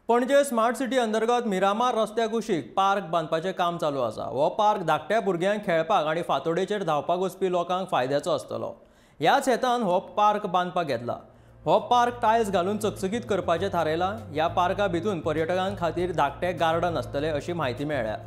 Panaji smart city अंतर्गत मिरामार रस्त्या कुशीक पार्क बांदपाचें काम चालू आसा. हो पार्क धाकट्या भुरग्यांक खेळपाक आनी फांतोडेचेर धांवपाक वचपी लोकांक फायद्याचो आसतलो. ह्याच हेतान हो पार्क बांदपाक घेतला. हो पार्क टायल्स घालून चकचकीत करपाचें थारायलां. ह्या पार्का भितून पर्यटकां खातीर धाकटें गार्डन आसतलें अशी म्हायती मेळ्ळ्या.